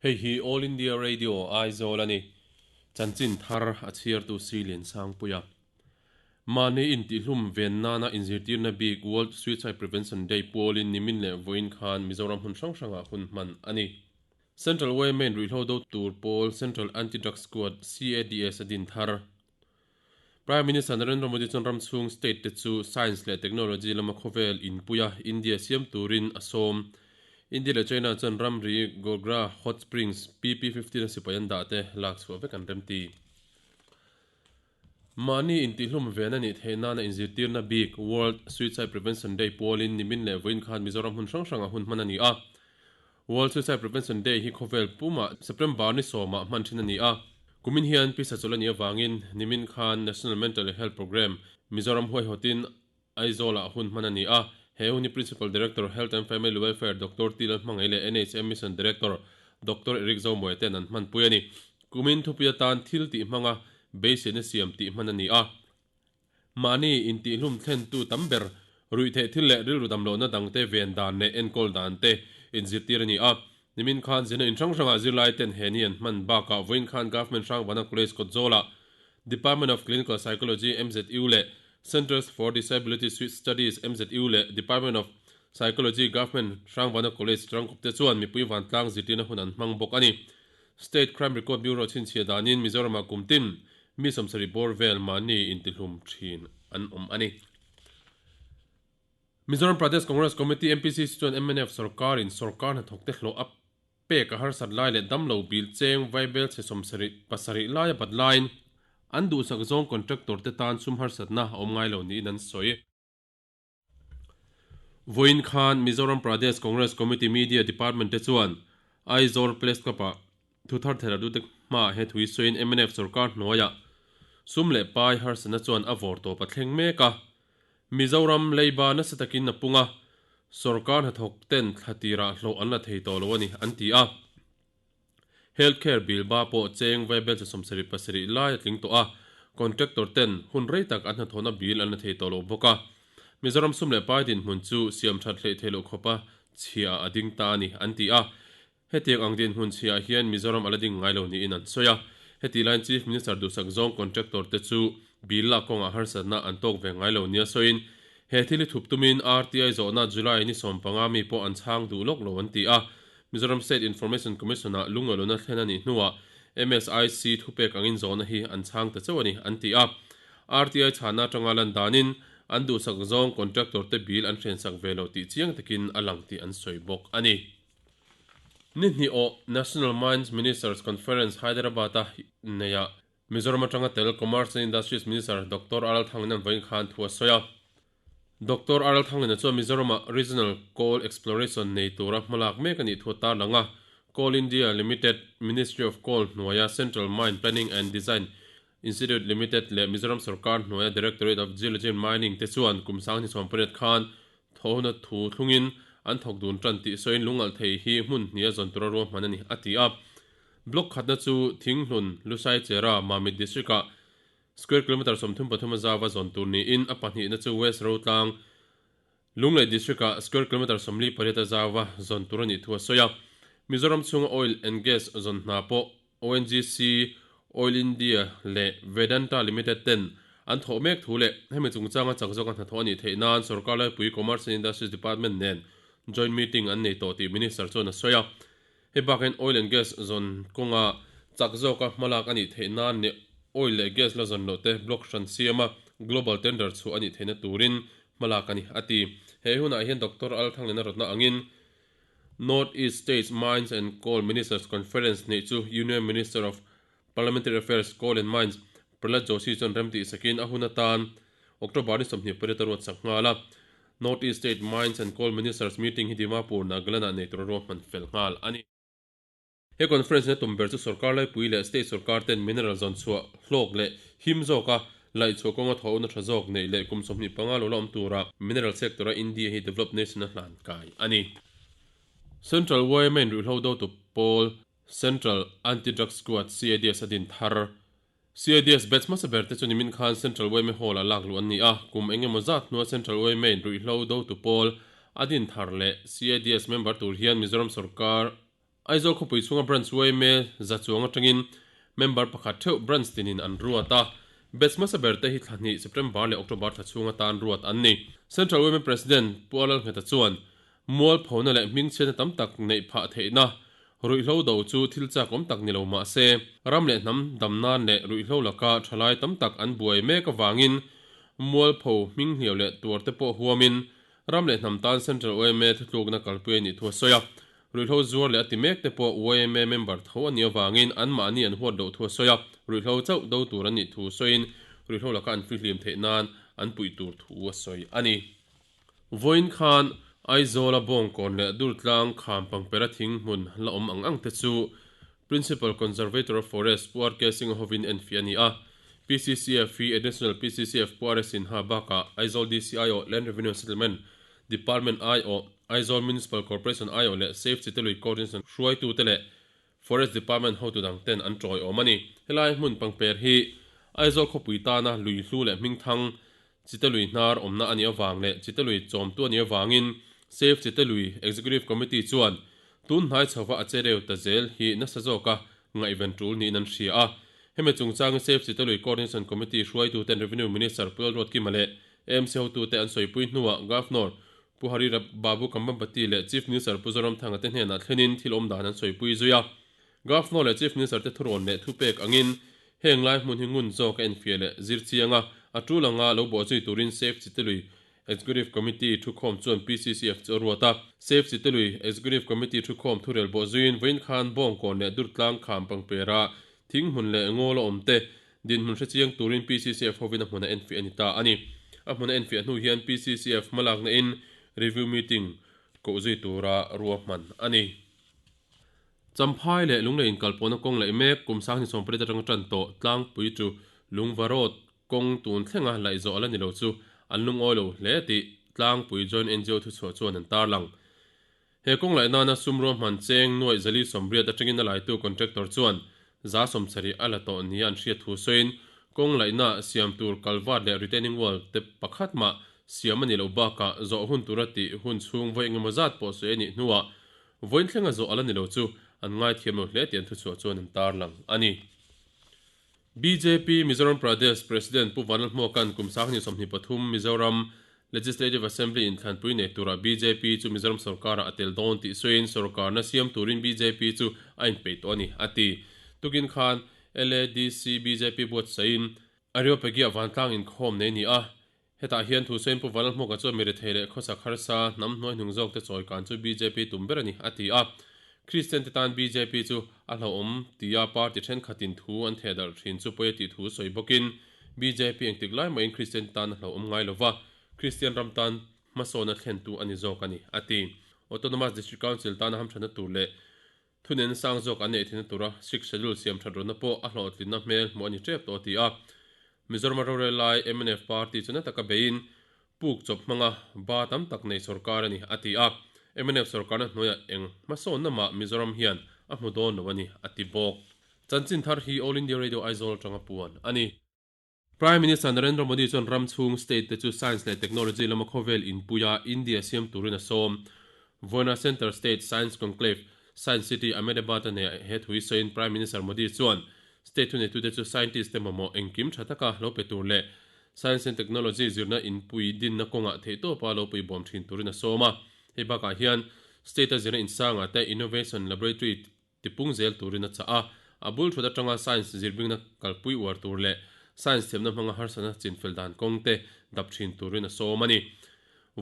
Hei hi All India Radio Aizawl a ni. Chanchin thar a chhiartu Si Liansangpuia. Mahni intihlum ven nana inzirtirna bik World Suicide Prevention Day pualin nimin leh vawiin khan Mizoram hmun hrang hrangah hun hman a ni. Central YMA in ruihhlo do tur pawl Central Anti-Drug Squad, CADS, a din thar. Prime Minister Narendra Modi chuan ram chhung state te chu science leh technology lama khawvel inpuia India siam turin a sawm. India leh China chuan ramri Gogra Hot Springs PP 15 a sipai an dah te lak chhuah vek an remti. Mahni intihlum ven a nih theih nana inzirtirna bik World Suicide Prevention Day pualin nimin leh vawiin khan Mizoram hmun hrang hrangah hun hman a ni a. World Suicide Prevention Day hi khawvel pumah September ni sawmah hman thin a ni a. Kumin hian pisa chawlh a nih avangin nimin khan National Mental Health Programme Mizoram huaihawtin Aizawlah hun hman a ni a. He hun hi Principal Director Health and Family Welfare Doctor T Lalhmangaih leh NHM Mission Director Doctor Eric Zomuai ten an hmanpui a ni. Kumin thupui atan thil tih hmanga beiseina siam tih hman a ni a. Mahni intihlum thlentu tam ber ruihtheih thil leh rilru damlohna dangte ven dan leh enkawl dan te inzirtir a ni a. Nimin khan zirna in hrang hrangah zirlai ten he ni an hman bakah vawiin khan Government Hrangvana College Kawtzawlah Department of Clinical Psychology MZU leh Centres for Disability Studies MZU leh Department of Psychology Government Hrangvana College Tangkawp te chuan mipui vantlang zirtirna hun an hmang bawk a ni. State Crime Record Bureau chhinchhiah danin Mizoramah kum tin Mi 70 bawr vel mahni intihlum thin an awm a ni. Mizoram Pradesh Congress Committee, MPCC, chuan mnf sorkarin sorkar hnathawkte hlawh a pek a harsat lai leh damlo bil cheng vaibel chhe 77 laia bat laiin an duhsak zawng contractor te tan sum harsatna a awm ngai lo niin an sawi. Vawiin khan Mizoram Pradesh Congress Committee Media Department te chuan Aizawl Press Club-ah thuthar thelatute hmaah he thui sawiin mnf sorkar hnuaiah sum leh pai harsatna chuan a vawr tawp a thleng mek a. Mizoram leiba nasa takin a pung a, sorkar hnathawk ten thla tirah hlawh an la thei tawh lo a ni, an ti a. Health care bill ba pawh cheng vaibel cha 77 lai a tling tawh a, contractor ten hun rei tak an hnathawhna bill an la thei tawh lo bawk a. Mizoram sum leh pai dinhmun chu siam that hleih theih loh khawpa chhia a ding ta a ni, an ti a. Hetiang ang dinhmun chhiah hian Mizoram a la ding ngai lo niin an sawi a. Heti laiin Chief Minister duhsak zawng contractor te chu bill lak kawngah harsatna an tawk ve ngai lo nia sawiin, he thil hi thup tumin RTI zawhna July ni 15 mi pawh an chhang duh lawk lo an ti a. Mizoram State Information Commission-ah lungaluna thlen a nih hnuah MSIC thupek angin zawhna hi an chhang ta chauh a ni, an ti a. RTI chhana atanga lan danin an duhsak zawng contractor te bill an hrensak ve lo tih chiang takin a lang tih an sawi bawk a ni. Ni hnih awh National Mines Ministers Conference Hyderabad-a neihah Mizoram atanga tel Commerce and Industries Minister Doctor R Lalthanglina'n vawiin khan thu a sawi a. Doctor R Lalthanglina chuan Mizoramah Regional Coal Exploration nei tura hmalak mek a nih thu a tarlang a. Coal India Limited, Ministry of Coal hnuaia Central Mine Planning and Design Institute Limited leh Mizoram sorkar hnuaia Directorate of Geology and Mining te chuan kum 2018 khan thawhna thu thlungin an thawk dun tan tih sawiin lungalh thei hi hmun hnih a zawn tura ruahman a ni, a ti a. Block khatna chu Thinghlun, Lusai Chera, Mamit District-ah square kilometre 33 a zau a zawn tur niin a pahnihna chu West Rotlang, Lunglei District-ah square kilometre 48 a zau a zawn tur a nih thu a sawi a. Mizoram chhunga oil and gas zawn hna pawh ONGC, Oil India leh Vedanta Limited ten an thawh mek thu leh hemi chungchanga chak zawka hnathawh a nih theih nan sorkar laipui Commerce and Industries Department nen joint meeting an nei tawh tih Minister chuan a sawi a. Hei bakah hian oil and gas zawn kawnga chak zawka hmalak a nih theih nan leh oil leh gas la zawn loh te block hran siama global tender chhuah a nih theihna turin hmalak a ni, a ti. He hunah hian Doctor Al Thanglena rawtna angin North East States Mines and Coal Ministers Conference neih chu Union Minister of Parliamentary Affairs, Coal and Mines, Prahlad Joshi chuan remtih sakin a hun atan October ni 28 a ruatsak nghal a. North East State Mines and Coal Ministers Meeting hi Dimapur, Nagaland-ah nei tura ruahman fel nghal a ni. He conference ina tum ber chu sorkar laipui leh state sorkar ten mineral zawn chhuah hlawk leh him zawka laihchhuah kawnga thawhna tha zawk neih leh kum 25 lo la awm tura mineral sector-a India hi developed nation a hlan kai a ni. Central yma in ruihhlo dotu pawl Central Anti-Drug Squad, CADS, a din thar. CADS batch hmasa ber te chu nimin khan Central yma Hall-ah lak luh an ni a, kum eng emaw zat hnua Central yma in ruihhlo dotu pawl a din thar leh CADS member tur hian Mizoram sorkar Aizawl khawpui chhunga Branch yma za chuang atangin member pakhat theuh Branch tinin an ruat a, batch hmasa ber te hi thla hnih September leh October thla chhung atan ruat an ni. Central yma President Pu Alalngheta chuan Mualphona leh hmingchhiatna tam tak neih phah theihna ruihhlo do chu thil chak awm tak ni lo mah se, ram leh hnam dam nan leh ruihhlo laka thalai tam tak an buai mek avangin mualpho hminghliau leh tuar te pawh huamin ram leh hnam tan Central yma thutlukna kalpui a nih thu a sawi a. Ruihhlo zuar leh a ti mek te pawh yma member tho a nih avangin anmahni an huat loh thu a sawi a, ruihhlo chauh do tur an nih thu sawiin ruihhlo laka an fihlim theih nan an puih tur thu a sawi a ni. Vawiin khan Aizawla Bawngkawn leh Durtlang kham pangpera thing hmun la awm ang ang te chu Principal Conservator of Forest Pu RK Singh hovin enfiah a ni a. PCCF hi Additional PCCF Pu RS Sinha bakah Aizawl DCIO Land Revenue and Settlement Department aiawh, Aizawl Municipal Corporation aiawh leh Safe Chitilui Coordination hruaitute leh Forest Department hotu dang ten an tawiawm a ni. Helai hmun pangper hi Aizawl khawpui tana lui hlu leh hmingthang Chitalui hnar awmna a nih avang leh Chitalui chawmtu a nih avangin Save Chitalui Executive Committee chuan tun hnai chhova a che reu ta zel hi nasa zawka ngaihven tul niin an hria a. Hemi chungchangin Save Chitalui Coordination Committee hruaituten Revenue Minister Pu Lalruatkima leh AMC hotute an sawipui hnuah Governor Pu Hari Babu Kambhampati leh Chief Minister Pu Zoramthanga te hnenah thlenin thil awm dan an sawipui zui a. Governor leh Chief Minister te thurawn leh thupek angin heng lai hmun hi ngun zawk a enfiah leh zir chiang a, a tul anga lo bawh zui turin Save Chitilui Executive Committee thukhawm chuan PCCF chu a ruat a. Save Chitilui Executive Committee thukhawm thurel bawh zuiin vawiin khan Bawngkawn leh Durtlang kham pangpera thing hmun leh ngawl a awm te Dinhmun hre chiang turin PCCF hovin a hmun a enfiah a ni ta a ni. A hmun a enfiah hnu hian PCCF hmalakna in review meeting koh zui tura ruahman a ni. Champhai leh Lunglei inkalpawhna kawng laih mek kum sanghnih sawmpariat atanga tan tawh tlangpui chu Lungvarawt kawng tun thlenga laih zawh a la ni lo chu an lungawi lo hle tih tlangpui Joint NGO thuchhuah chuan an tarlang. He kawng laih nana sum ruahman cheng nuaih zali sawmriat atangin a laitu contractor chuan za sawmsarih a la tawh nia an hriat thu sawiin kawng laihna siam tur culvert leh retaining wall te pakhat mah siam a nih loh bakah zawh hun tura tih hun chhung vawi engemaw zat pawh sawi a nih hnuah vawiin thlenga zawh a la ni lo chu an ngaithiam lo hle tih an thuchhuah chuan an tarlang a ni. Bjp Mizoram Pradesh President Pu Vanlalhmuaka'n kum 2023 Mizoram Legislative Assembly inthlanpui nei turah bjp chu Mizoram sorkarah a tel dawn tih sawiin sorkarna siam turin bjp chu a inpeih tawh a ni, a ti. Tukin khan LADC bjp buatsaihin Areopagia vantlang inkhawm nei ni a, hetah hian thu sawiin Pu Vanlalhmuaka chuan mi rethei leh khawsak harsa hnam hnuai hnung zawkte chawi kan chu bjp tum ber a ni, a ti a. Kristian te tan bjp chu a hlauhawm tia party thenkhatin thu an theh darh thin chu pawi a tih thu sawi bawkin bjp engtik lai mahin Kristian te tan a hlauhawm ngai lova, Kristian ram tan hmasawna thlentu a ni zawk a ni, a ti. Autonomous District Council tana hamthatna tur leh Thunen sang zawk an neih theihna tura Sixth Schedule siam that rawhna pawh a hlawhtlinna hmel hmuh a ni tep tawh a ti a. Mizorama rorel lai mnf party chu na taka beiin puk chawp hmanga ba tam tak nei sorkar a ni a ti a. Mnf sorkarna hnuaiah eng hmasawnna mah Mizoram hian a hmu dawn lo a ni a ti bawk. Chanchin thar hi All India Radio Aizawl atanga puan a ni. Prime Minister Narendra Modi chuan ram chhung state te chu science leh technology lama khawvel inpuia India siam turin a sawm. Vawiina Centre State Science Conclave, Science City, Ahmedabad-a neih he thu hi sawiin Prime Minister Modi chuan state thuneitute chu scientist te mamawh engkim tha taka lo pe tur leh science and technology zirna inpui dinna kawngah theihtawpa lo puibawm thin turin a sawm a. Hei bakah hian state-a zirna insangah te innovation laboratory tipung zel turin a chah a, a bul thut atanga science zirbingna kalpui uar tur leh science thiamna hmanga harsatna chinfel dan kawng te dap thin turin a sawm a ni.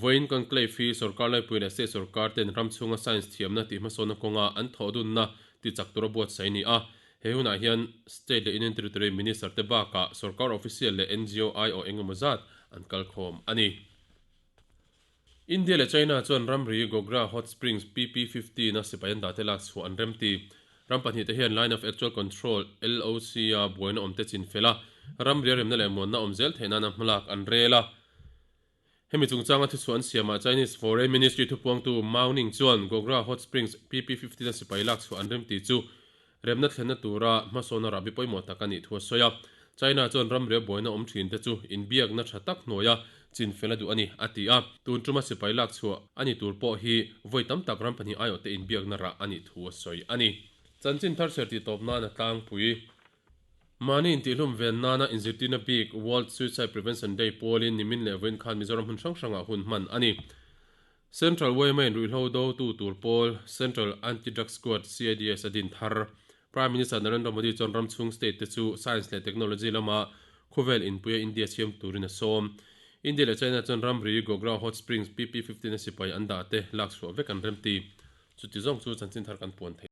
Vawiin conclave hi sorkar laipui leh state sorkar ten ram chhunga science thiamna tih hmasawnna kawnga an thawhdunna tichak tura buatsaih a ni a, he hunah hian state leh union territory minister te bakah sorkar official leh ngo aiawh engemaw zat an kalkhawm a ni. India leh China chuan ramri Gogra Hot Springs PP 15 a sipai an dahte lak chhuah an remti. Ram pahnihte hian Line of Actual Control, LOC, a buaina awmte chin fel a, ramri a remna leh muanna awm zel theih nana hmalak an rel a. Hemi chungchanga thuchhuah an siamah Chinese Foreign Ministry thupuangtu Mao Ning chuan Gogra Hot Springs PP 15 a sipai lak chhuah an remti chu Remna thlenna tura hmasawn a rahbi pawimawh tak a nih thu a sawi a. China chuan ramria buaina awm thin te chu inbiakna tha tak hnuaia chin fel a duh a ni, a ti a. Tun tuma sipai lak chhuah a ni tur pawh hi vawi tam tak ram pahnih aiawhte inbiakna rah a nih thu a sawi a ni. Chanchin thar chhiar tih tawp nana tlangpui. Mahni intihlum ven nana inzirtirna bik World Suicide Prevention Day pawlin nimin leh vawiin khan Mizoram hmun hrang hrangah hun hman a ni. Central yma in ruihhlo dotu tur pawl Central Anti-Drug Squad, CADS, a din thar. Prime Minister Narendra Modi chuan ram chhung state te chu science leh technology lama khawvel inpuia India siam turin a sawm. India leh China chuan ramri Gogra Hot Springs PP 15 a sipai an dah te lak chhuah vek an remti. Chuti zawng chu chanchin thar kan puan thei.